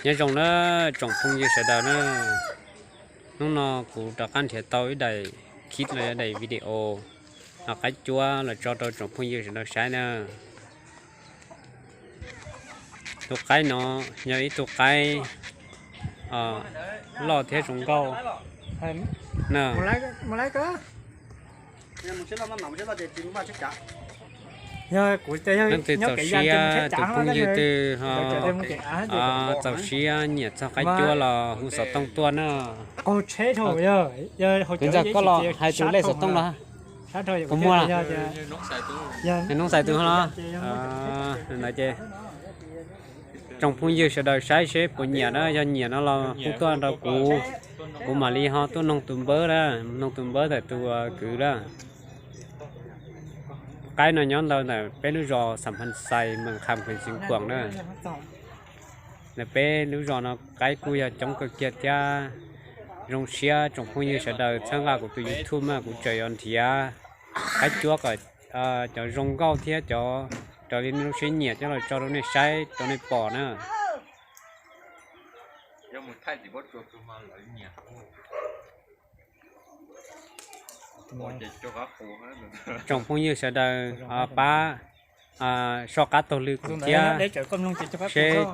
Nyob zoo na tsoom phooj ywg sawv daws na, hnub no kuv rov qab nrhiav tau ib daim clip los yog daim video qaib cuab los tso rau tsoom phooj ywg sawv daws saib na. Tus qaib no yog ib tug qaib loj thiab zoo nkauj na. Leej twg txaus siab, tus phooj ywg twg ho txaus siab nyiam txog qaib cuab los hu xov tooj tuaj na. Kwv Ntxawg, koj los hais tus lej xov tooj los? Puas muaj? Noob Xais tus ho los? Ntawd ces tsoom phooj ywg sawv daws saib seb puas nyiam na, yog nyiam no los hu tuaj rau kuv, kuv mam li ho tuaj noog tus npawb na, noog tus npawb ntawm tus kwv na. Qaib no nyob ntawm peb lub zos Xam Phas Xais, Mees Kham, Khees Xeev Khuam na. Ntawm peb lub zos no qaib kuj yog coob kawg kiag thiab. Zoo siab tsoom phooj ywg sawv daws txhawb nqa kuv tus YouTube mas kuv tseem yuav nrhiav qaib cuab kom cov zoo nkauj thiab cov raws li nej lub siab nyiam coj los tso rau nej saib rau nej pom na. Tsoom phooj ywg sawv daws pab soj qab taug lw kuv thiab, seb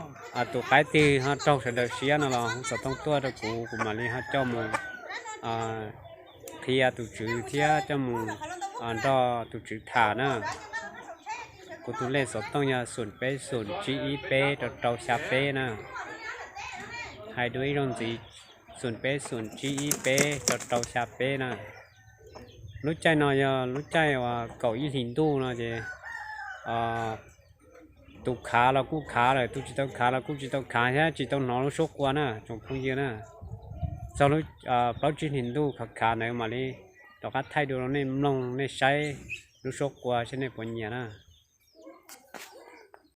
tus qaib twg ho raug sawv daws siab no los hu xov tooj tuaj rau kuv, kuv mam li ho coj mus qhia tus tswv thiab coj mus nrog tus tswv tham na. Kuv tus lej xov tooj yog xoom peb xoom tsib ib peb rau rau xya peb na. Hais dua ib zaug ntxiv, xoom peb xoom tsib ib peb rau rau xya peb na. Lub caij no yog lub caij uas kaum ib hlis ntuj no ces tus khav los kuj khav lawm, tus tsis tau khav los kuj tsis tau khav thiab tsis tau hnov lub suab qua na tsoom phooj ywg na. Txog lub plaub tsib hlis ntuj khav khav ntawd mam li rov qab thaij dua rau nej mloog nej saib lub suab qua seb nej puas nyiam na.